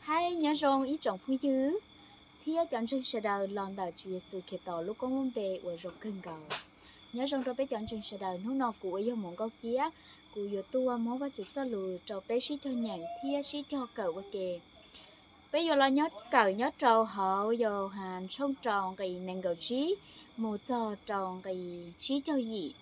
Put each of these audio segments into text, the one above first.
Hais nyob zoo ib tsoom phooj ywg thiab cov ntseeg sawv daws los ntawm Tswv Yexus Khetos lub koob lub npe uas zoo kawg nkaus. Nyob zoo rau peb cov ntseeg sawv daws, hnub no kuv uas yog Muam Nkauj Ciab, kuv yuav tuaj muab Vajtswv txoj lus rau peb sib cog nyeem thiab sib cog kawm ua ke. Peb yuav los nyob kawm nyob rau hauv Yauhas tshooj rau nqe nees nkaum tsib mus txog rau nqe tsib caug yim.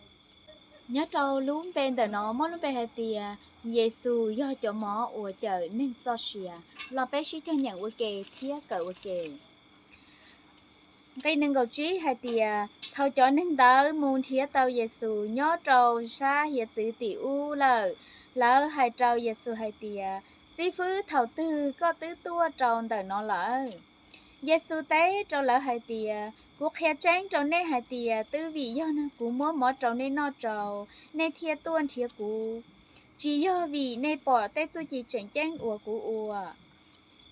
Nyob rau lub npe ntawm no muaj lub npe hais tias Yexus yog cov mov uas cawm neeg txoj sia, los peb sib cog nyeem ua ke thiab kawm ua ke. Nqe nees nkaum tsib hais tias, thaum cov neeg ntawd mus nrhiav tau Yexus nyob rau sab hiav txwv tim ub lawm, lawv hais rau Yexus hais tias, Xib fwb, thaum twg koj twb tuaj rau ntawm no lawm? Yexus teb rau lawv hais tias, Kuv qhia tseeb rau nej hais tias, twb vim yog kuv muab mov rau nej noj rau, nej thiaj tuaj nrhiav kuv, tsis yog vim nej pom tej txuj ci tseem ceeb uas kuv ua.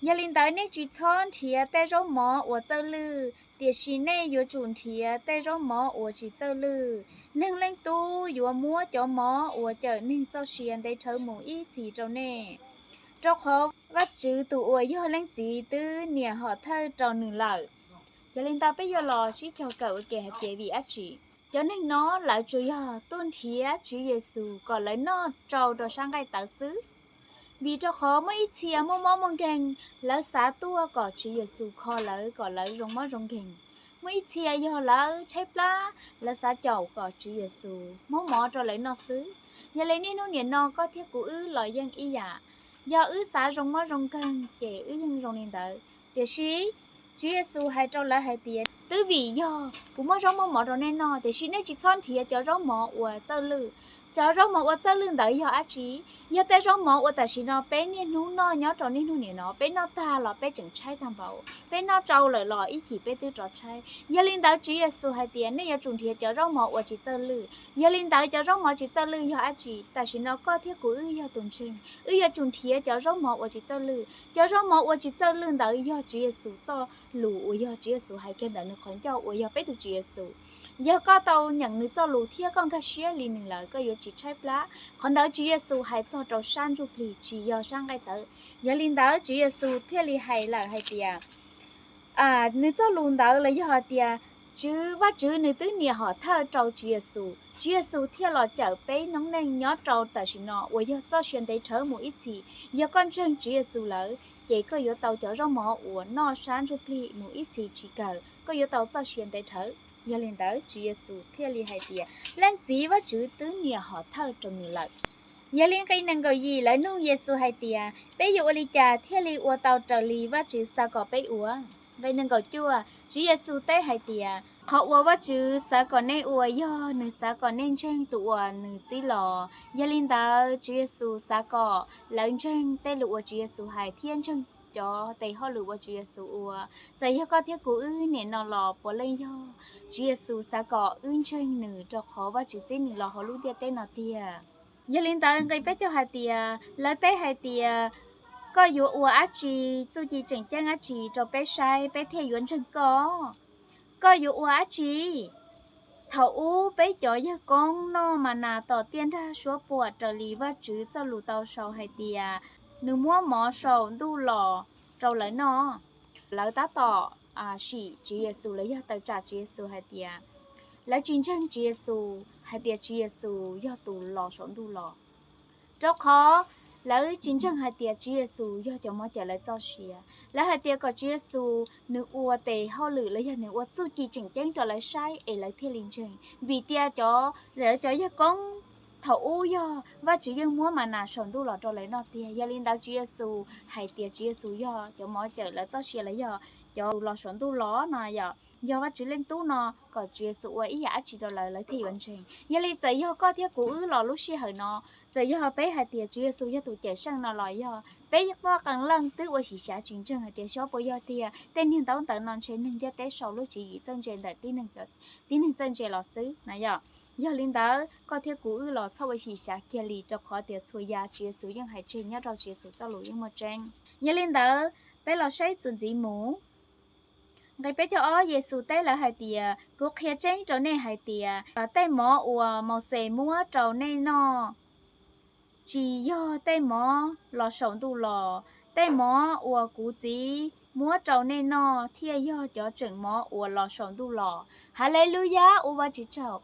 Yog li ntawd, nej tsis txhob nrhiav tej zaub mov uas txawj lwj, tiam sis nej yuav tsum nrhiav tej zaub mov uas tsis txawj lwj. Neeg Leej Tub yuav muab cov mov uas cawm neeg txoj sia ntev dhawv mus ib txhis rau nej, rau qhov Vajtswv tus uas yog Leej Txiv twb niam hom thawj rau nws lawm. Yog li ntawd, peb yuav los sib cog kawm ua ke hais tias vim dab tsi cov neeg no lawv tsuas yog tuaj nrhiav Tswv Yexus kom lawv noj rau rau sab nqaij tawv xwb. Vim rau qhov muaj ib txhia muaj mob muaj nkeeg, lawv xav tuaj kom Tswv Yexus kho lawv kom lawv zoo mob zoo nkeeg. Muaj ib txhia yog lawv tshaib plab, lawv xav caum kom Tswv Yexus muab mov rau lawv noj xwb. Yog li niaj hnub nim no koj thiab kuv wb los yeej ib yam, yog wb xav zoo mob zoo nkeeg ces wb yeej zoo li ntawd. Tiam sis Tswv Yexus hais rau lawv hais tias, twb vim yog kuv muab zaub muab mov rau nej noj, tiam sis nej tsis txhob nrhiav cov zaub mov uas txawj lwj. Cov zaub mov uas txawj lwj ntawd yog dab tsi? Yog tej zaub mov uas tam sim no peb niaj hnub noj nyob rau niaj hnub nim no, peb noj tag los peb tseem tshaib tag npaum, peb noj tsau lawm los ib chim peb twb rov tshaib. Yog li ntawd Tswv Yexus hais tias nej yuav tsum nrhiav cov zaub mov uas tsis txawj lwj. Yog li ntawd cov zaub mov tsis txawj lwj yog dab tsi? Tam sim no koj thiab kuv wb yog tus ntseeg, wb yuav tsum nrhiav cov zaub mov uas tsis txawj lwj. Cov zaub mov uas tsis txawj lwj ntawd yog Tswv Yexus txoj lus uas yog Tswv Yexus hais kiag ntawm nws qhov ncauj uas yog peb tus Tswv Yexus. Yog koj tau nyeem nws txoj lus thiab koj nkag siab li nws lawm, koj yuav tsis tshaib plab. Qhov ntawd Tswv Yexus hais txog rau sab ntsuj plig, tsis yog sab nqaij tawv. Yog li ntawd Tswv Yexus thiaj li hais lawm hais tias, nws txoj lus ntawd los yog hais tias, Tswv, Vajtswv nws twb niam hom thawj rau Tswv Yexus, Tswv Yexus thiaj los cawm peb noob neej nyob rau tam sim no uas yog txoj sia ntev rhawv mus ib txhis. Yog koj ntseeg Tswv Yexus lawm, ces koj yuav tau cov zaub mov uas noj sab ntsuj plig mus ib txhis tsis kawg, koj yuav tau txoj sia ntev rhawv. Yog li ntawd Tswv Yexus thiaj li hais tias, Leej Txiv Vajtswv twb niam hom thawj rau nws lawm. Yog li nqe nees nkaum yim lawv nug Yexus hais tias, peb yuav ua li cas thiaj li ua tau raws li Vajtswv xav kom peb ua? Nqe nees nkaum cuaj Tswv Yexus teb hais tias, qhov uas Vajtswv xav kom nej ua yog nws xav kom nej ntseeg tus uas nws txib los. Yog li ntawd Tswv Yexus xav kom lawv ntseeg tej lus uas Tswv Yexus hais thiab ntseeg cov tes hauj lwm uas Tswv Yexus ua. Txawm yog koj thiab kuv wb nim no los puav leej yog Tswv Yexus xav kom wb ntseeg nws rau qhov Vajtswv txib nws los hauv lub ntiaj teb no tiag. Yog li ntawd nqe peb caug hais tias, lawv teb hais tias, koj yuav ua dab tsi, txuj ci tseem ceeb dab tsi rau peb saib peb thiaj yuav ntseeg koj? Koj yuav ua dab tsi? Thaum ub peb cov yawg koob noj ma nas tom tiaj nrag suab puam raws li Vajtswv txoj lus tau sau hais tias, nws muab mov saum ntuj los rau lawv noj. Lawv tab tom sim Tswv Yexus los yog tawm tsam Tswv Yexus hais tias, lawv tsis ntseeg Tswv Yexus hais tias Tswv Yexus yog tus los saum ntuj los, rau qhov lawv tsis ntseeg hais tias Tswv Yexus yog cov mov cawm lawv txoj sia. Lawv hais tias kom Tswv Yexus nws ua tes hauj lwm los yog nws ua txuj ci tseem ceeb rau lawv saib es lawv thiaj li ntseeg. Vim tias cov, lawv cov yawg koob thaum ub yog Vajtswv yeej muab ma nas saum ntuj los rau lawv noj tiag. Yog li ntawd Tswv Yexus hais tias Tswv Yexus yog cov mov cawm lawv txoj sia los yog cov los saum ntuj los no yom, yog Vajtswv Leej Tub no, kom Tswv Yexus ua ib yam dab tsi rau lawv, lawv thiaj yuav ntseeg. Yog li txawm yog koj thiab kuv wb los lub sij hawm no, txawm yog peb hais tias Tswv Yexus yog tus cawm seej no los yog peb quaj qee leej twb ua xyem xyav tsis ntseeg hais tias xyov puas yog tiag, tej niag ntaub ntawv no ntshe neeg ntiaj teb sau lub tswv yim txawj ntse ntawm tib neeg txawj ntse los xwb na yom. Yog li ntawd koj thiab kuv wb los txhob ua xyem xyav kiag li, rau qhov tias txhua yam Tswv Yexus yeej hais tseg nyob rau Tswv Yexus txoj lus yeej muaj tseeb. Yog li ntawd peb los saib txuas ntxiv mus. Nqe peb caug ob Yexus teb lawv hais tias, kuv qhia tseeb rau nej hais tias, tej mov uas Mauxes muab rau nej noj tsis yog tej mov los saum ntuj los, Tej mov uas kuv Txiv muab rau nej noj thiaj yog cov tseem mov uas los saum ntuj los. Haleluyas, ua Vajtswv tsaug.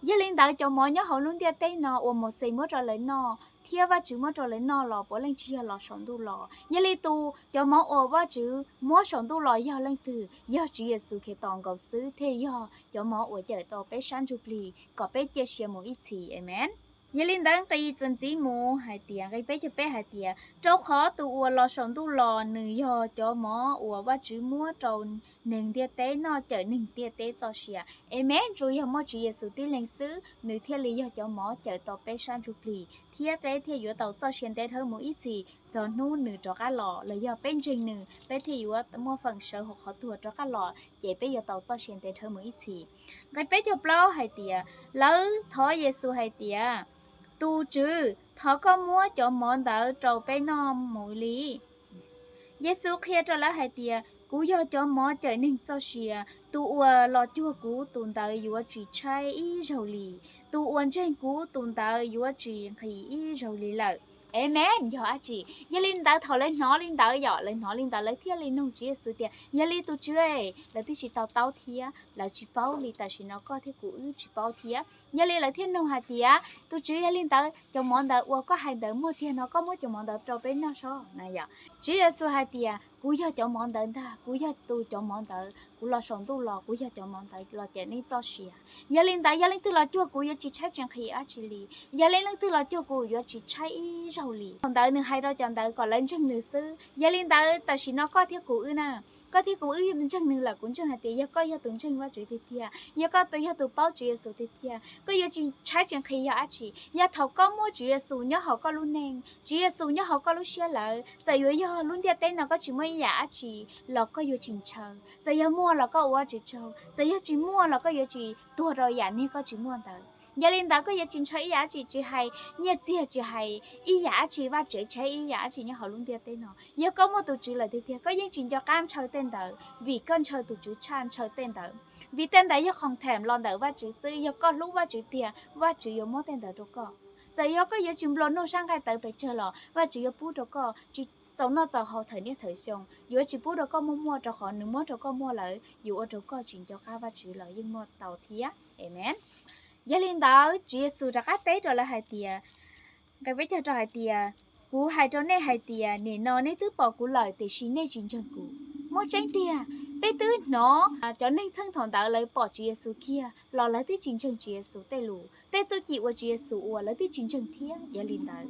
Yog li ntawd cov mov nyob hauv lub ntiaj teb no uas Mauxes muab rau lawv noj thiab Vajtswv muab rau lawv noj los puav leej tsis yog los saum ntuj los. Yog li tus cov mov uas Vajtswv muab saum ntuj los yog leej twg? Yog Tswv Yexus Khetos nkaus xwb thiaj yog cov mov uas cawm tau peb sab ntsuj plig kom peb ciaj sia mus ib txhis. Amees. Yog li ntawd nqis txuas ntxiv mus hais tias, nqi peb caug peb hais tias, rau qhov tus uas los saum ntuj los nws yog cov mov uas Vajtswv muab rau neeg ntiaj teb noj cawm neeg ntiaj teb txoj sia. Amees. Tsuas yog muaj Tswv Yexus tib leeg xwb nws thiaj li yog cov mov cawm tau peb sab ntsuj plig thiab peb thiaj yuav tau txoj sia ntev dhawv mus ib txhis txog hnub nws rov qab los, los yog peb ntseeg nws peb thiaj yuav muaj feem sawv hauv qhov tuag rov qab los ces peb yuav tau txoj sia ntev dhawv mus ib txhis. Nqi peb caug plaub hais tias, lawv thov Yexus hais tias, tus Tswv, thov koj muab cov mov ntawd rau peb noj mus li. Yexus qhia rau lawv hais tias, kuv yog cov mov cawm neeg txoj sia, tus uas los cuag kuv tus ntawd yuav tsis tshaib ib zaug li, tus uas ntseeg kuv tus ntawd yuav tsis nqhis ib zaug li lawm. Amees. Yog dab tsi? Yog li ntawd thaum lawv hnov li ntawd yom, lawv hnov li ntawd lawv thiaj li nug Tswv Yexus tias, yog li tus Tswv, lawv twb tsis to taub thiab lawv tsis paub li tam sim no koj thiab kuv wb tsis paub thiab. Yog li lawv thiaj nug hais tias, tus Tswv, yog li ntawd cov mov ntawd uas koj hais ntawd muaj tiag no koj muab cov mov ntawd rau peb noj sob na yom? Tswv Yexus hais tias, kuv yog cov mov ntawd ntag, kuv yog tus cov mov ntawd, kuv los saum ntuj los kuv yog cov mov ntawd los cawm nej txoj sia. Yog li ntawd yog leej twg los cuag kuv yuav tsis tshaib tsis nqhis dab tsi li. Yog li leej twg los cuag kuv yuav tsis tshaib ib zaug li. Thaum ntawd nws hais rau cov ntawd kom lawv ntseeg nws xwb. Yog li ntawd tam sim no koj thiab kuv wb na, koj thiab kuv wb ntseeg nws lawm, kuv ntseeg hais tias yog koj yog tus ntseeg Vajtswv tiag tiag, yog koj yog tus paub Tswv Yexus tiag tiag, koj yuav tsis tshaib tsis nqhis yog dab tsi? Yog thaum koj muaj Tswv Yexus nyob hauv koj lub neej, Tswv Yexus nyob hauv koj lub siab lawm, txawm yuav yog lub ntiaj teb no koj tsis muaj ib yam dab tsi los koj yuav tsis ntshaw. Txawm yog muaj los koj ua Vajtswv tsaug, txawm yog tsis muaj los koj yuav tsis tuag rau yam niag koj tsis muaj ntawd. Yog li ntawd koj yuav tsis ntshaw ib yam dab tsi, tsis hais nyiaj txiag, tsis hais ib yam dab tsi, vaj tsev tsheb, ib yam dab tsi nyob hauv lub ntiaj teb no. Yog koj muaj tus Tswv lawm tiag tiag koj yeej tsis nco qab ntshaw tej ntawd, vim koj ntshaw tus Tswv tshaj ntshaw tej ntawd. Vim tej ntawd yog khoom them los ntawm Vajtswv xwb, yog koj hlub Vajtswv tiag Vajtswv yuav muab tej ntawd rau koj. Txawm yog koj yuav tsis nplua nuj sab nqaij tawv pes tsawg los Vajtswv yuav pub rau koj, tsis txaus noj txaus haus thawm niaj thawm xyoo yuav tsis pub rau koj muaj muaj, rau qhov nws muab rau koj muaj lawm yuav ua rau koj tsis nco qab Vajtswv los yeej muaj tau thiab. Amees. Yog li ntawd Tswv Yexus rov qab teb rau lawv hais tias, nqe peb caug rau hais tias, kuv hais rau nej hais tias nim no nej twb pom kuv lawm tiam sis nej tsis ntseeg kuv. Muaj tseeb tiag, peb twb hnov cov neeg txheej thaum ntawd lawv pom Tswv Yexus kiag los lawv twb tsis ntseeg Tswv Yexus tej lus, tej txuj ci uas Tswv Yexus ua lawv twb tsis ntseeg thiab. Yog li ntawd,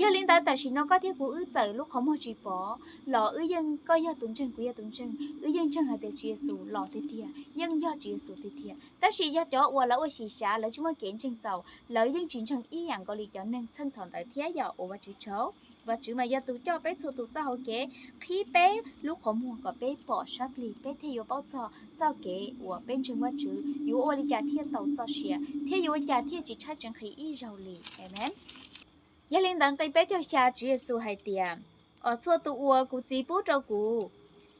yog li ntawd tam sim no koj thiab kuv wb txawm lub qhov muag tsis pom los wb yeej, koj yog tus ntseeg kuv yog tus ntseeg, wb yeej ntseeg hais tias Tswv Yexus los tiag tiag, yeej yog Tswv Yexus tiag tiag. Tab sis yog cov uas lawv ua xyem xyav lawv tsis muaj kev ntseeg txaus lawv yeej tsis ntseeg ib yam nkaus li cov neeg txheej thaum ntawd thiab yom. Ua Vajtswv tsaug, Vajtswv mas yog tus coj peb txhua tus txoj hau kev, qhib peb lub qhov muag kom peb pom sab plig peb thiaj yuav paub txog txoj kev uas peb ntseeg Vajtswv yuav ua li cas thiaj tau txoj sia thiab yuav ua cas thiaj tsis tshaib tsis nqhis ib zaug li. Amees. Yog li ntawd nqe peb caug xya Tswv Yexus hais tias, os txhua tus uas kuv Txiv pub rau kuv,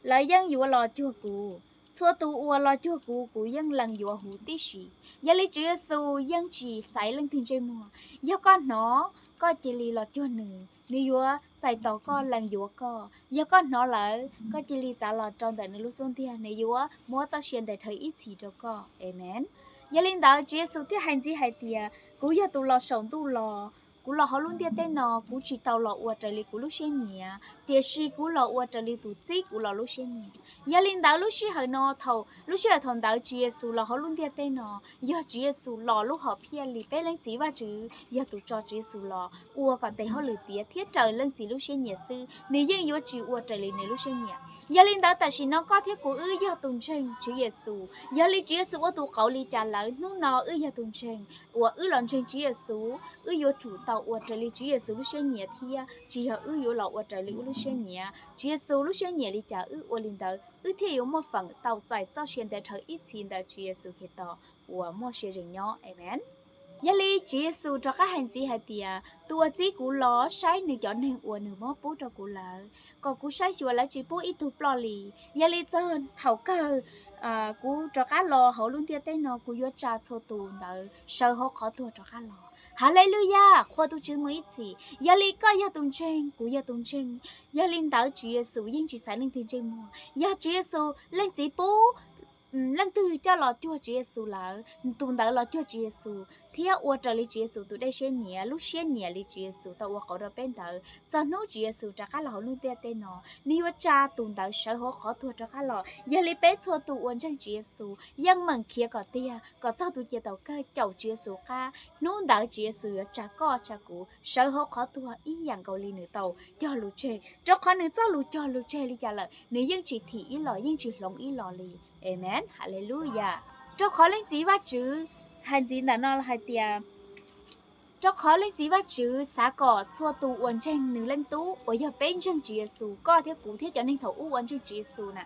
lawv yeej yuav los cuag kuv. Txhua tus uas los cuag kuv, kuv yeej lees yuav huv tib si. Yog li Tswv Yexus yeej tsis xaiv leej twg ntsej muag. Yog koj hnov, koj cia li los cuag nws, nws yuav txais tos koj lees yuav koj. Yog koj hnov lawm koj cia li txav los rau ntawm nws lub xub ntiag, nws yuav muab txoj sia ntes rhawv ib txhis rau koj. Amees. Yog li ntawd Tswv Yexus thiaj hais ntxiv hais tias, kuv yog tus los saum ntuj los, kuv los hauv lub ntiaj teb no kuv tsis tau los ua raws li kuv lub siab nyiam, tiam sis kuv los ua raws li tus txib kuv los lub siab nyiam. Yog li ntawd lub sij hawm no thaum, lub sij hawm thaum ntawd Tswv Yexus los hauv lub ntiaj teb no, yog Tswv Yexus los lub hom phiaj li peb leej txiv Vajtswv yog tus tso Tswv Yexus los ua kom tes hauj lwm tiav thiab raws leej txiv lub siab nyiam xwb, nws yeej yuav tsis ua raws li nws lub siab nyiam. Yog li ntawd tam sim no koj thiab kuv wb yog tus ntseeg Tswv Yexus, yog li Tswv Yexus ua tus qauv li cas lawm, hnub no wb yog tus ntseeg uas wb los ntseeg Tswv Yexus, wb yuav tsum tau ua raws li Tswv Yexus lub siab nyiam thiab tsis yog wb yuav los ua raws li wb lub siab nyiam. Tswv Yexus lub siab nyiam li cas wb ua li ntawd, wb thiaj yuav muaj feem tau txais txoj sia ntev dhawv ib txhis ntawm Tswv Yexus Khetos uas muaj sia ze es nyob. Amees. Yog li Tswv Yexus rov qab hais ntxiv hais tias, tus uas txib kuv los saib nws cov neeg uas nws muab pub rau kuv lawm, kom kuv saib xyuas lawv tsis pub ib tug ploj li. Yog li txog thaum kawg kuv rov qab los hauv lub ntiaj teb no, kuv yuav tsa txhua tus ntawd sawv hauv qhov tuag rov qab los. Haleluyas, qhuas tus Tswv mus ib txhis. Yog li koj yog tus ntseeg, kuv yog tus ntseeg, yog li ntawd Tswv Yexus yeej tsis xaiv leej twg ntsej muag. Yog Tswv Yexus leej txiv pub leej twg coj los cuag Tswv Yexus lawm, tus ntawd los cuag Tswv Yexus thiab ua raws li Tswv Yexus tus dej siab nyiam, lub siab nyiam li Tswv Yexus tau ua qauv rau peb ntawd. Txog hnub Tswv Yexus rov qab los hauv lub ntiaj teb no, nws yuav tsa tus ntawd sawv hauv qhov tuag rov qab los. Yog li peb txhua tus uas ntseeg Tswv Yexus yeej meem khiav kom tiag, kom txog tus cia taus kawg caum Tswv Yexus qab. Hnub ntawd Tswv Yexus yuav tsa koj tsa kuv sawv hauv qhov tuag ib yam nkaus li nws tau cog lus tseg, rau qhov nws txoj lus cog lus tseg li cas lawm, nws yeej tsis thim ib los, yeej tsis hloov ib los li. Amen, haleluyas. Rau qhov leej txiv Vajtswv hais ntxiv ntawm no hais tias, rau qhov leej txiv Vajtswv xav kom txhua tus uas ntseeg nws leej Tub, uas yog peb ntseeg Tswv Yexus, koj thiab kuv thiab cov neeg thaum ub uas ntseeg Tswv Yexus na,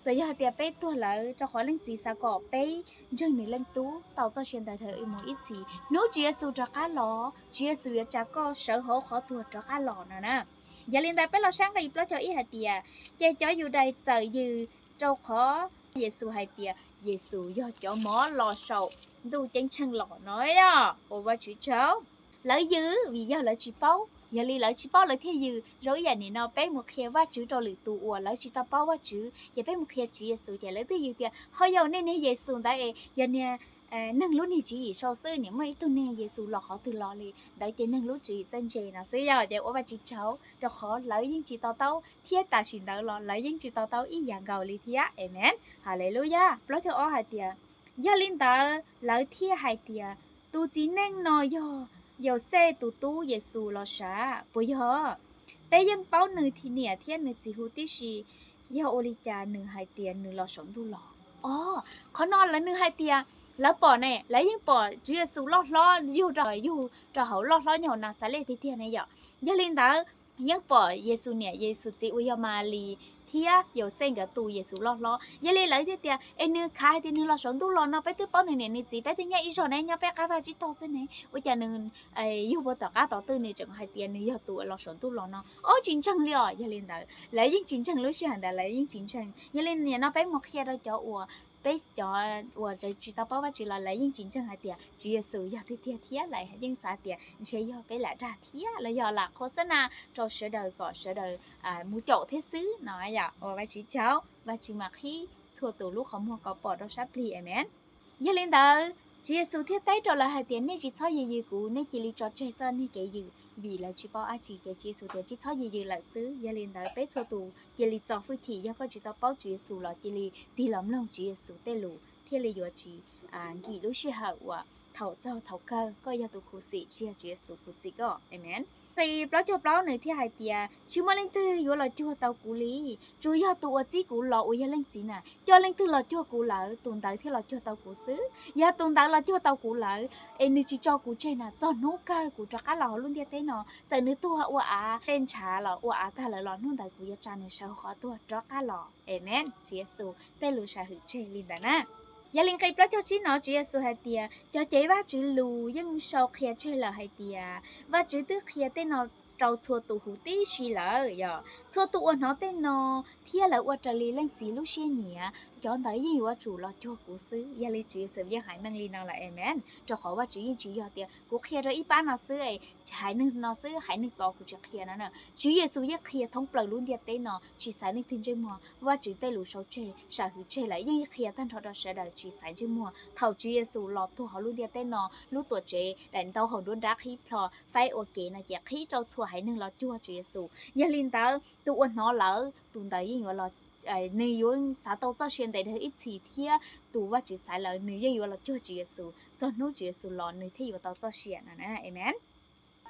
txawm yog hais tias peb tuag lawm, rau qhov leej txiv xav kom peb ntseeg nws leej Tub tau txoj sia ntawd dhawv mus ib txhis. Hnub Tswv Yexus rov qab los, Tswv Yexus yuav tsa koj sawv hauv qhov tuag rov qab los no na. Yog li ntawd peb los saib nqe plaub caug ib hais tias, ces cov Yudais txawm yws rau qhov Yexus hais tias Yexus yog cov mov los saum ntuj ceeb tsheej los no, yog ua Vajtswv tsaug. Lawv yws vim yog lawv tsis paub, yog li lawv tsis paub lawv thiaj yws. Zoo ib yam nim no peb mus qhia Vajtswv rau lwm tus uas lawv tsis tau paub Vajtswv, ces peb mus qhia Tswv Yexus ces lawv twb yws tias, ho yog nej niag Yexus ntawd es yog niag neeg lub niag tswv yim sau xwb, nim muaj ib tug niag Yexus los qhov twg los li ntawd ces neeg lub tswv yim txawj ntse no xwb, yog ces ua Vajtswv tsaug rau qhov lawv yeej tsis to taub thiab tam sim ntawd los lawv yeej tsis to taub ib yam nkaus li thiab. Amen, haleluyas. Plaub caug ob hais tias, yog li ntawd lawv thiaj hais tias, tus txiv neej no yog Yauxej tus tub Yexus los sav puas yog? Peb yeej paub nws niam thiab nws txiv huv tib si, yog ua li cas nws hais tias nws los saum ntuj los? Os, qhov no lawv nws hais tias, lawv pom ne, lawv yeej pom Tswv Yexus loj hlob yug rau, yug rau hauv loj hlob nyob hauv Naxales tiag tiag ne yom. Yog li ntawd yeej pom Yexus niam Yexus txiv uas yog Malis thiab Yauxej nkawd tu Yexus loj hlob. Yog li lawv thiaj tias, es nws khav hais tias nws los saum ntuj los no, peb twb paub nws niam nws txiv, peb twb nyob ib zog ne, nyob peb qab vaj tsib taug xwb ne, ua cas nws yug puas tom qab tom twg nws tseem hais tias nws yog tus uas los saum ntuj los no? Ob, tsis ntseeg li os. Yog li ntawd lawv yeej tsis ntseeg, lub sij hawm ntawd lawv yeej tsis ntseeg. Yog li nim no peb mus qhia rau cov uas, peb cov uas tsis tau paub Vajtswv los lawv yeej tsis ntseeg hais tias Tswv Yexus yog tiag tiag thiab lawv yeej xav tias ntshe yog peb lam dag thiab los yog lam qhuas xab na rau sawv daws kom sawv daws mus caum thiab xwb no yom. Ua Vajtswv tsaug, Vajtswv mam qhib txhua tus lub qhov muag kom pom rau sab plig. Amen. Yog li ntawd Tswv Yexus thiaj teb rau lawv hais tias, nej tsis txhob yws yws kuv, nej cia li tso tseg txoj niag kev yws. Vim lawv tsis paub dab tsi ces Tswv Yexus tias tsis txhob yws yws lawm xwb. Yog li ntawd peb txhua tus cia li txo hwj chim, yog koj tsis tau paub Tswv Yexus los cia li tig los mloog Tswv Yexus tej lus thiaj li yuav tsis nkim lub sij hawm uas thaum txog thaum kawg koj yog tus khuv xim tsis yog Tswv Yexus khuv xim koj. Amen. Nqe plaub caug plaub nws thiaj hais tias, tsis muaj leej twg yuav los cuag tau kuv li, tsuas yog tus uas txib kuv los uas yog leej txiv na, coj leej twg los cuag kuv lawm tus ntawd thiaj los cuag tau kuv xwb. Yog tus ntawd los cuag tau kuv lawm es nws tsis tso kuv tseg na, txog hnub kawg kuv rov qab los hauv lub ntiaj teb no, txawm nws tuag ua av tej ntshav los ua av tag lawm los hnub ntawd kuv yuav tsa nws sawv hauv qhov tuag rov qab los. Amen. Tswv Yexus tej lus sam hwm tseg li ntawd na. Yog li nqe plaub caug tsib no Tswv Yexus hais tias cov cev Vajtswv lus yeej sau qhia tseg lawm hais tias Vajtswv twb qhia tej no rau txhua tus huv tib si lawm, yog txhua tus uas hnov tej no thiab lawv ua raws li leej txiv lub siab nyiam, cov ntawd yeej yuav tsum los cuag kuv xwb. Yog li Tswv Yexus yeej hais meej li no lawm. Amen. Rau qhov Vajtswv yeej tsis yog tias kuv qhia rau ib pab no xwb, haiv neeg no xwb, haiv neeg tod kuv tsis qhia no na. Tswv Yexus yeej qhia thoob plaws lub ntiaj teb no tsis xaiv leej twg ntsej muag. Vajtswv tej lus sau tseg sam hwm tseg lawm yeej qhia tag nrho rau sawv daws tsis xaiv ntsej muag. Thaum Tswv Yexus los tuag hauv lub ntiaj teb no, lub tuam tsev daim ntaub hau nruab nrab qhib plho faib ua ke no ces qhib rau txhua haiv neeg los cuag Tswv Yexus. Yog li ntawd tus uas hnov lawm tus ntawd yeej yuav los, nws yuav xav tau txoj sia ntev dhawv ib txhis thiab tus Vajtswv xaiv lawm nws yeej yuav los cuag Tswv Yexus txog hnub Tswv Yexus los nws thiaj yuav tau txoj sia no na. Amen.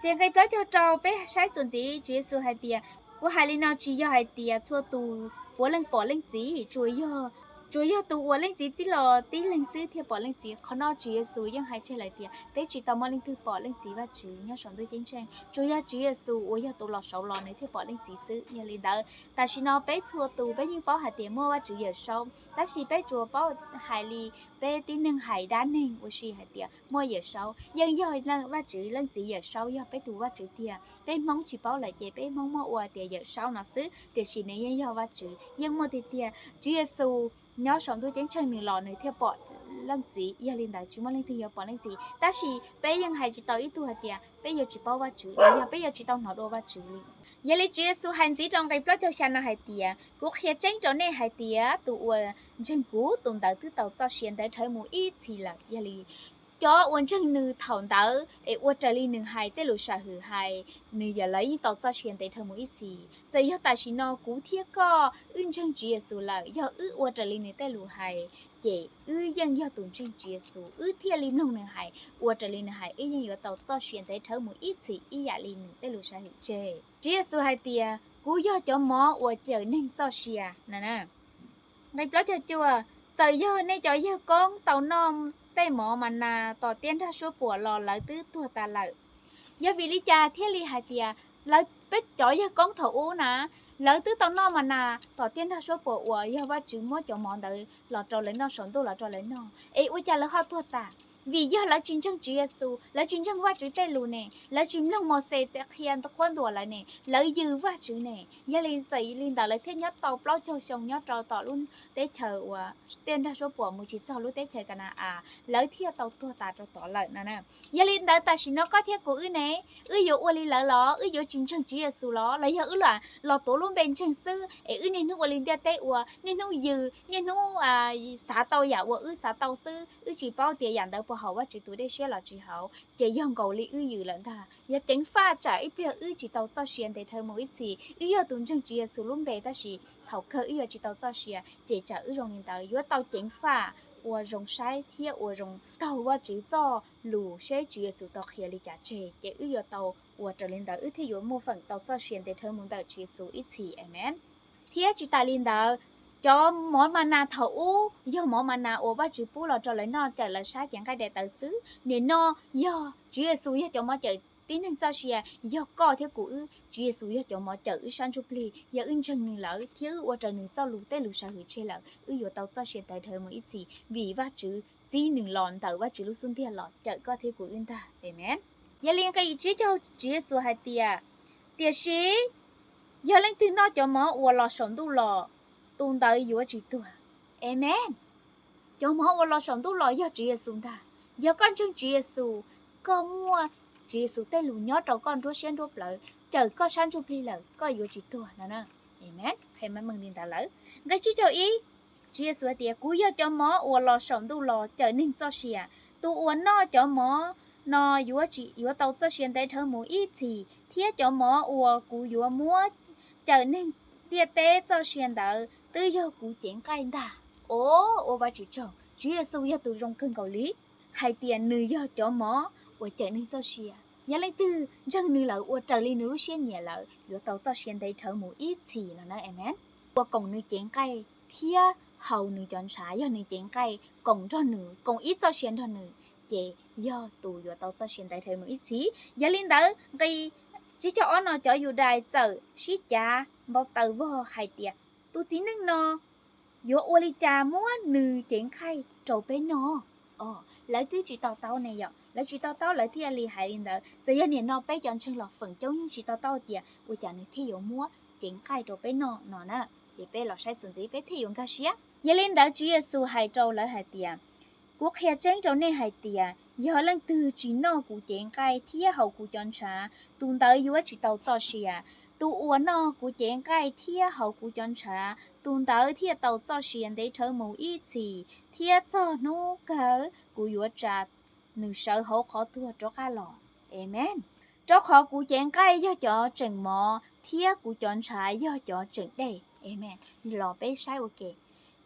Ces nqe plaub caug rau peb saib txuas ntxiv Tswv Yexus hais tias, kuv hais li no tsis yog hais tias txhua tus puav leej pom leej txiv, tsuas yog Tsuas yog tus uas Leej Txiv txib los tib leeg xwb thiaj pom Leej Txiv. Qhov no Tswv Yexus yeej hais tseg lawm tias peb tsis tau muaj leej twg pom Leej Txiv Vajtswv nyob saum ntuj ceeb tsheej, tsuas yog Tswv Yexus uas yog tus los saud los nws thiaj pom Leej Txiv xwb. Yog li ntawd tam sim no peb txhua tus peb yeej paub hais tias muaj Vajtswv Yawm Saub, tab sis peb tsuas paub hais li peb tib neeg hais dab neeg ua si hais tias muaj Yawm Saub. Yeej yog Vajtswv Leej Txiv Yawm Saub yog peb tus Vajtswv tiag. Peb Hmoob tsis paub lawm ces peb Hmoob muaj ua tias Yawm Saub no xwb, tiam sis nws yeej yog Vajtswv, yeej muaj tiag tiag. Tswv Yexus nyob saum ntuj ceeb tsheej nws los nws thiaj pom Leej Txiv, yog li ntawd tsis muaj leej twg yuav pom Leej Txiv. Tab sis peb yeej hais tsis tau ib tug hais tias peb yuav tsis paub Vajtswv los yog peb yuav tsis tau hnov dua Vajtswv li. Yog li Tswv Yexus hais ntxiv rau nqe plaub caug xya no hais tias, kuv qhia tseeb rau nej hais tias tus uas ntseeg kuv, tus ntawd twb tau txoj sia ntev dhawv mus ib txhis lawm. Yog li cov uas ntseeg nws thaum ntawd es ua raws li nws hais tej lus sam hwm hais, nws yog lawv yeej tau txoj sia ntev dhawv mus ib txhis. Txawm yog tam sim no kuv thiab koj wb ntseeg Tswv Yexus lawm, yog wb ua raws li nws tej lus hais, ces wb yeej yog tus ntseeg Tswv Yexus, wb thiaj li mloog nws hais, ua raws li nws hais, wb yeej yuav tau txoj sia ntev dhawv mus ib txhis ib yam li nws tej lus sam hwm tseg. Tswv Yexus hais tias kuv yog cov mov uas cawm neeg txoj sia no. Nqe plaub caug cuaj, txawm yog nej cov yawg koob tau noj tej mov ma nas tom tiaj nrag suab puam los lawv twb tuag tas lawm. Yog vim li cas thiaj li hais tias lawv, peb cov yawg koob thaum ub na, lawv twb tau noj ma nas tom tiaj nrag suab puam uas yog Vajtswv muab cov mov ntawd los rau lawv noj, saum ntuj los rau lawv noj, es ua cas lawv ho tuag tas? Vim yog lawv tsis ntseeg Tswv Yexus, lawv tsis ntseeg Vajtswv tej lus ne, lawv tsis mloog Mauxes qhia qhuab ntuas lawv ne, lawv yws Vajtswv ne. Yog li txawm li ntawd lawv thiaj nyob tau plaub caug xyoo nyob rau tom lub teb chaws uas tiaj nrag suab puam mus tsis txog lub teb chaws Ka na-as, lawv thiaj tau tuag tas rau tod lawm no na. Yog li ntawd tam sim no koj thiab kuv wb ne, wb yuav ua li lawv los wb yuav tsis ntseeg Tswv Yexus los, los yog wb lam los tuav lub npe ntseeg xwb es wb niaj hnub ua li ntiaj teb ua, niaj hnub yws, niaj hnub xav tau yam uas wb xav tau xwb, wb tsis paub tias yam ntawd puas haum Vajtswv tus dej siab los tsis haum, ces yog nkaus li wb yws lawm ntag. Yog ceev faj tsam ib pliag wb tsis tau txoj sia ntev dhawv mus ib txhis. Wb yog tus ntseeg Tswv Yexus lub npe tab sis thaum kawg wb yuav tsis tau txoj sia, ces tsam wb zoo li ntawd yuav tau ceev faj, ua zoo saib thiab ua zoo taug Vajtswv txoj lus seb Tswv Yexus tau qhia li cas tseg, ces wb yuav tau ua raws li ntawd wb thiaj yuav muaj feem tau txoj sia ntev dhawv mus ntawm Tswv Yexus ib txhis. Amees. Thiab tsis tas li ntawd, cov mov ma nas thaum ub yog mov ma nas uas Vajtswv pub los rau lawv noj cawm lawv sab cev nqaij daim tawv xwb. Nim no yog Tswv Yexus yog cov mov cawm tib neeg txoj sia, yog koj thiab kuv wb, Tswv Yexus yog cov mov cawm wb sab ntsuj plig. Yog wb ntseeg nws lawm thiab wb ua raws nws txoj lus tej lus sam hwm tseg lawm, wb yuav tau txoj sia ntev dhawv mus ib txhis, vim Vajtswv txib nws los ntawm Vajtswv lub xub ntiag los cawm koj thiab kuv wb ntag. Amees. Yog li nqe tsib caug Tswv Yexus hais tias, tiam sis yog leej twg noj cov mov uas los saum ntuj los, tus ntawd yuav tsis tuag. Amees. Cov mov uas los saum ntuj los yog Tswv Yexus ntag. Yog koj ntseeg Tswv Yexus, koj muaj Tswv Yexus tej lus nyob rau koj nruab siab nruab plawv, cawm koj sab ntsuj plig lawm, koj yuav tsis tuag no. Amees. Qhia meej meej li ntawd lawm. Nqe tsib caug ib, Tswv Yexus hais tias, kuv yog cov mov uas los saum ntuj los cawm neeg txoj sia. Tus uas noj cov mov no yuav tsis, yuav tau txoj sia ntev dhawv mus ib txhis, thiab cov mov uas kuv yuav muab cawm neeg ntiaj teb txoj sia ntawd twb yog kuv cev nqaij ntag. O, ua Vajtswv tsaug, Tswv Yexus yog tus zoo kawg nkaus li, hais tias nws yog cov mov uas cawm neeg txoj sia. Yog leej twg ntseeg nws lawm ua raws li nws lub siab nyiam lawm yuav tau txoj sia ntev dhawv mus ib txhis no na. Amees. Ua koom nws cev nqaij thiab haus nws cov ntshav, yog nws cev nqaij koom nrog nws, koom ib txoj sia nrog nws, ces yog tus yuav tau txoj sia ntev dhawv mus ib txhis. Yog li ntawd nqe tsib caug ob no cov Yudais txawm sib cav npau taws vog hais tias, tus txiv neej no yuav ua li cas muab nws cev nqaij rau peb noj? O, lawv twb tsis to taub ne yom, lawv tsis to taub lawv thiaj li hais li ntawd. Txawm yog nim no peb cov ntseeg los feem coob yeej tsis to taub tias ua cas nws thiaj yuav muab cev nqaij rau peb noj no na. Ces peb los saib txuas ntxiv peb thiaj yuav nkag siab. Yog li ntawd Tswv Yexus hais rau lawv hais tias, kuv qhia tseeb rau nej hais tias yog leej twg tsis noj kuv cev nqaij thiab haus kuv cov ntshav, tus ntawd yuav tsis tau txoj sia. Tus uas noj kuv cev nqaij thiab haus kuv cov ntshav, tus ntawd thiaj tau txoj sia ntev dhawv mus ib txhis, thiab txog hnub kawg kuv yuav tsa nws sawv hauv qhov tuag rov qab los. Amees. Rau qhov kuv cev nqaij yog cov tseem mov, thiab kuv cov ntshav yog cov tseem dej. Amees. Los peb saib ua ke,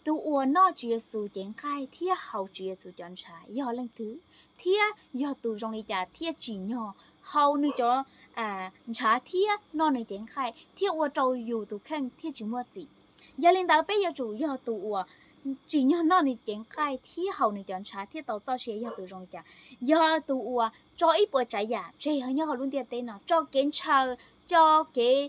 tus uas noj Tswv Yexus cev nqaij thiab haus Tswv Yexus cov ntshav yog leej twg? Thiab yog tus zoo li cas thiaj tsim nyog haus nws cov ntshav thiab noj nws cev nqaij thiaj ua rau yus tus kheej thiaj tsis muaj txim? Yog li ntawd peb yuav tsum yog tus uas tsim nyog noj nws cev nqaij thiab haus nws cov ntshav thiaj tau txoj sia yog tus zoo li cas? Yog tus uas tso ib puas tsav yam tseg nyob hauv lub ntiaj teb no, tso kev ntshaw, tso kev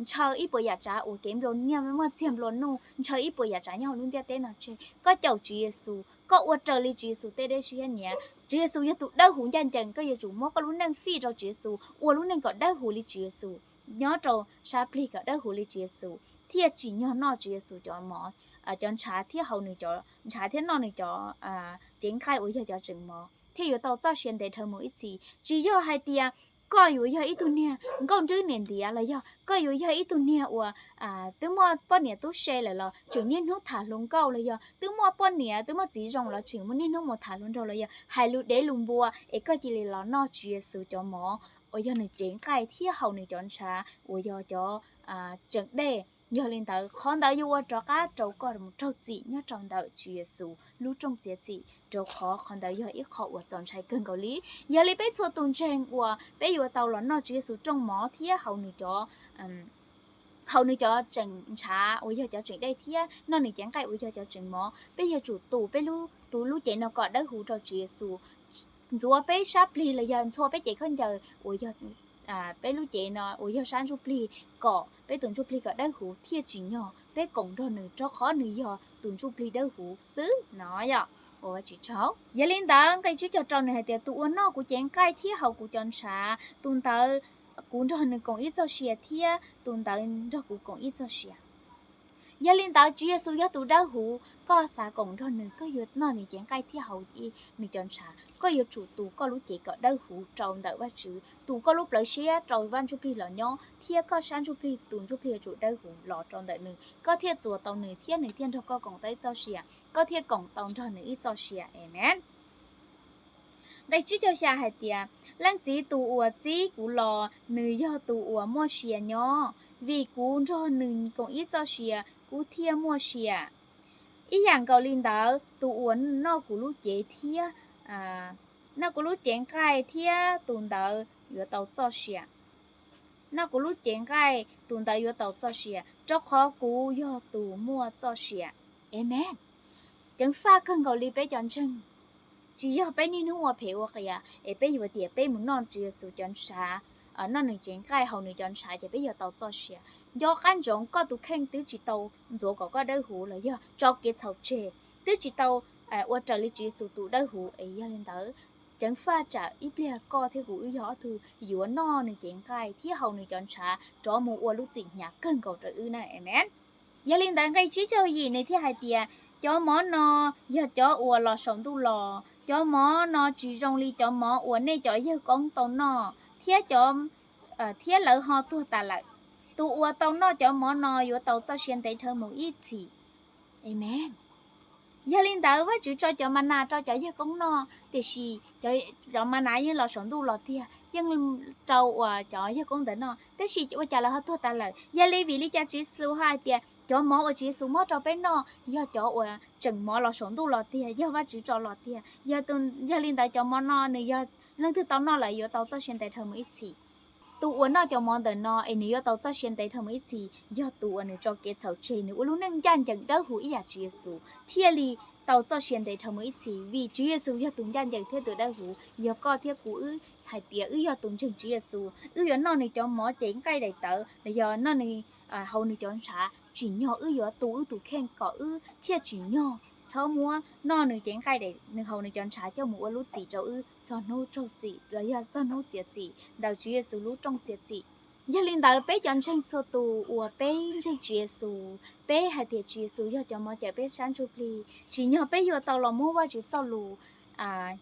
ntshaw ib puas yam tsav uas kev nplua nyiaj muaj txiag nplua nuj, ntshaw ib puas yam tsav nyob hauv lub ntiaj teb no tseg, koj caum Tswv Yexus, koj ua raws li Tswv Yexus tej dej siab nyiav. Tswv Yexus yog tus dawb huv ncaj ncees, koj yuav tsum muab koj lub neej fij rau Tswv Yexus, ua lub neej kom dawb huv li Tswv Yexus, nyob rau sab plig kom dawb huv li Tswv Yexus, thiaj tsim nyog noj Tswv Yexus cov mov, cov ntshav thiab haus nws cov ntshav thiab noj nws cov cev nqaij uas yog cov tseem mov thiaj yuav tau txoj sia ntev dhawv mus ib txhis. Tsis yog hais tias koj yuav yog ib tug niag nkauj nrwb niam ntiav los yog koj yuav yog ib tug niag uas twb muaj poj niam tub se lawm los tseem niaj hnub tham hluas nkauj los yog twb muaj poj niam twb muaj txiv zoo los tseem muaj niaj hnub mus tham hluas nraug los yog hais lus dev lus npua es koj cia li los noj Tswv Yexus cov mov uas yog nws cev nqaij thiab haus nws cov ntshav uas yog cov tseem dej. Yog li ntawd qhov ntawd yuav ua rov qab rau koj mus raug txim nyob rau ntawm Tswv Yexus lub rooj txiav txim, rau qhov qhov ntawd yog ib qho uas txaus ntshai kawg nkaus li. Yog li peb txhua tus ntseeg uas peb yuav tau los noj Tswv Yexus rooj mov thiab haus nws cov haus nws cov tseem ntshav uas yog cov tseem dej thiab noj nws cev nqaij uas yog cov tseem mov, peb yuav tsum tu peb lub, tu lub cev no kom dawb huv rau Tswv Yexus, ntxuav peb sab plig los yog ntxhua peb cev khaub ncaws uas yog peb lub cev no uas yog sab ntsuj plig, kom peb tus ntsuj plig kom dawb huv thiaj tsim nyog peb koom nrog nws, rau qhov nws yog tus ntsuj plig dawb huv xwb no yom. Ua Vajtswv tsaug. Yog li ntawd nqe tsib caug rau nws hais tias, tus uas noj kuv cev nqaij thiab haus kuv cov ntshav, tus ntawd kuv nrog nws koom ib txoj sia thiab tus ntawd nrog kuv koom ib txoj sia. Yog li ntawd Tswv Yexus yog tus dawb huv, koj xav koom nrog nws, koj yuav noj nws cev nqaij thiab haus nws cov ntshav, koj yuav tsum tu koj lub cev kom dawb huv rau ntawm Vajtswv, tu koj lub plawv siab rau Vaj Ntsuj Plig los nyob, thiab koj sab ntsuj plig, tus ntsuj plig yuav tsum dawb huv los rau ntawm nws, koj thiaj txuas tau nws thiab nws thiaj nrog koj koom tau ib txoj sia, koj thiaj koom tau nrog nws ib txoj sia. Amees. Nqe tsib caug xya hais tias, leej txiv tus uas txib kuv los nws yog tus uas muaj sia nyob, vim kuv nrog nws koom ib txoj sia, kuv thiaj muaj sia. Ib yam nkaus li ntawd, tus uas noj kuv lub cev thiab, noj kuv lub cev nqaij thiab tus ntawd yuav tau txoj sia. Noj kuv lub cev nqaij, tus ntawd yuav tau txoj sia, rau qhov kuv yog tus muaj txoj sia. Amees. Ceev faj kawg nkaus li peb cov ntseeg, tsis yog peb niaj hnub ua phem ua qias es peb yuav tias peb mus noj Tswv Yexus cov ntshav, noj nws cev nqaij haus nws cov ntshav ces peb yuav tau txoj sia. Nco qab ntsoov koj tus kheej twb tsis tau ntxuav kom koj dawb huv los yog tso kev txhaum tseg, twb tsis tau ua raws li Tswv Yexus tus dawb huv es yog li ntawd, ceev faj tsam ib pliag koj thiab kuv wb yog ob tug yuav noj nws cev nqaij thiab haus nws cov ntshav rov mus ua lub txim hnyav kawg nkaus rau wb na. Amees. Yog li ntawd nqe tsib caug yim nws thiaj hais tias, cov mov no yog cov uas los saum ntuj los, cov mov no tsis zoo li cov mov uas nej cov yawg koob tau noj thiab cov thiab lawv ho tuag tas lawm. Tus uas tau noj cov mov no yuav tau txoj sia ntev dhawv mus ib txhis. Amees. Yog li ntawd Vajtswv tso cov ma nas rau cov yawg koob noj, tiam sis cov ma nas yeej los saum ntuj los tiag, yeej rau uas cov yawg koob ntawd noj, tab sis ua cas lawv ho tuag tas lawm? Yog li vim li cas Tswv Yexus ho hais tias cov mov uas Tswv Yexus muab rau peb noj yog cov uas tseem mov los saum ntuj los tiag, yog Vajtswv tso los tiag? Yog li ntawd cov mov no nws yog leej twg tau noj lawm yuav tau txoj sia ntev dhawv mus ib txhis. Tus uas noj cov mov ntawm no es nws yuav tau txoj sia ntev dhawv mus ib txhis yog tus uas nws tso kev txhaum tseg, nws ua lub neej ncaj ncees dawb huv ib yam Tswv Yexus thiaj li tau txoj sia ntev dhawv mus ib txhis, vim Tswv Yexus yog tus ncaj ncees thiab tus dawb huv. Yog koj thiab kuv wb hais tias wb yog tus ntseeg Tswv Yexus, wb yuav noj nws cov mov cev nqaij daim tawv los yog noj nws, haus nws cov ntshav, tsim nyog wb yuav tu wb tus kheej kom wb thiaj tsim nyog txhob muab noj nws cev nqaij, nws haus nws cov ntshav coj mus ua lub txim rau wb txog hnub raug txim los yog txog hnub txiav txim ntawm Tswv Yexus lub rooj txiav txim. Yog li ntawd peb cov ntseeg txhua tus uas peb ntseeg Tswv Yexus, peb hais tias Tswv Yexus yog cov mov cawm peb sab ntsuj plig, tsim nyog peb yuav tau los muab Vajtswv txoj lus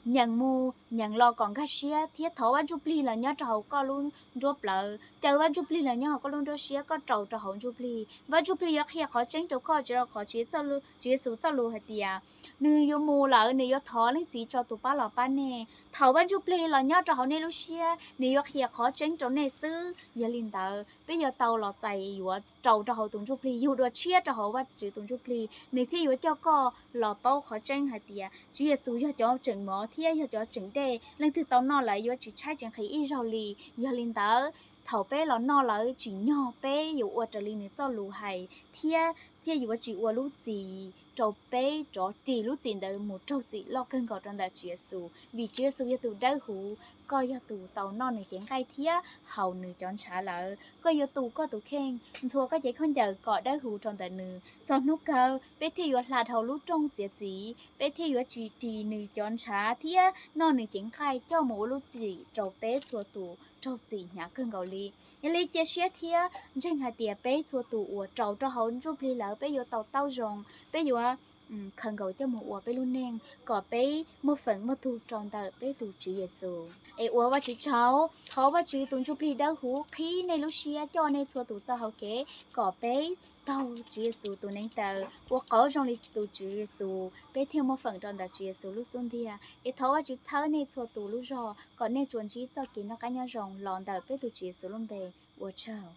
nyeem mus nyeem los kom nkag siab thiab thov Vaj Ntsuj Plig los nyob rau hauv koj lub nruab plawv, caw Vaj Ntsuj Plig los nyob hauv koj lub nruab siab, koj rau rau hauv Ntsuj Plig. Vaj Ntsuj Plig yuav qhia qhov tseeb rau koj, tsis rau qhov Tswv Yexus txoj lus hais tias nws yuav mus lawm, nws yuav thov Leej Txiv tso tus pab los pab nej. Thaum Vaj Ntsuj Plig los nyob rau hauv nej lub siab, nws yuav qhia qhov tseeb rau nej xwb. Yog li ntawd peb yuav tau los txais yuav rau rau hauv tus Ntsuj Plig, yug dua tshiab rau hauv Vajtswv tus Ntsuj Plig, nws thiaj yuav coj koj los paub qhov tseeb hais tias Tswv Yexus yog cov tseem mov thiab yog cov tseem dej, leej twg tau noj lawm yuav tsis tshaib tsis nqhis ib zaug li. Yog li ntawd thaum peb los noj lawm tsim nyog peb yuav ua raws li nws txoj lus hais thiab thiaj yuav tsis ua lub txim rau peb rov ris lub txim ntawd mus raug txim loj kawg nkaus rau ntawm Tswv Yexus, vim Tswv Yexus yog tus dawb huv, koj yog tus tau noj nws cev nqaij thiab haus nws cov ntshav lawm. Koj yuav tu koj tus kheej, ntxhua koj cev khaub ncaws kom dawb huv rau ntawm nws. Txog hnub kawg peb thiaj yuav hla dhau lub rooj txiav txim, peb thiaj yuav tsis ris nws cov ntshav thiab noj nws cev nqaij coj mus ua lub txim rau peb txhua tus raug txim hnyav kawg nkaus li. Yog li cia siab thiab ntseeg hais tias peb txhua tus uas raus rau hauv ntsuj plig lawm peb yuav tau taub zoo, peb yuav khaws nkaus coj mus ua peb lub neej kom peb muaj feem muaj tug rau ntawm peb tus Tswv Yexus. Es ua Vajtswv tsaug, thov Vajtswv tus ntsuj plig dawb huv qhib nej lub siab coj nej txhua tus txoj hau kev kom peb taug Tswv Yexus tus neev taw ua qauv zoo li tus Tswv Yexus, peb thiaj muaj feem rau ntawm Tswv Yexus lub xub ntiag. Es thov Vajtswv txhawb nej txhua tus lub zog kom nej tsuas ntsib txoj kev noj qab nyob zoo los ntawm peb tus Tswv Yexus lub npe. Ua tsaug.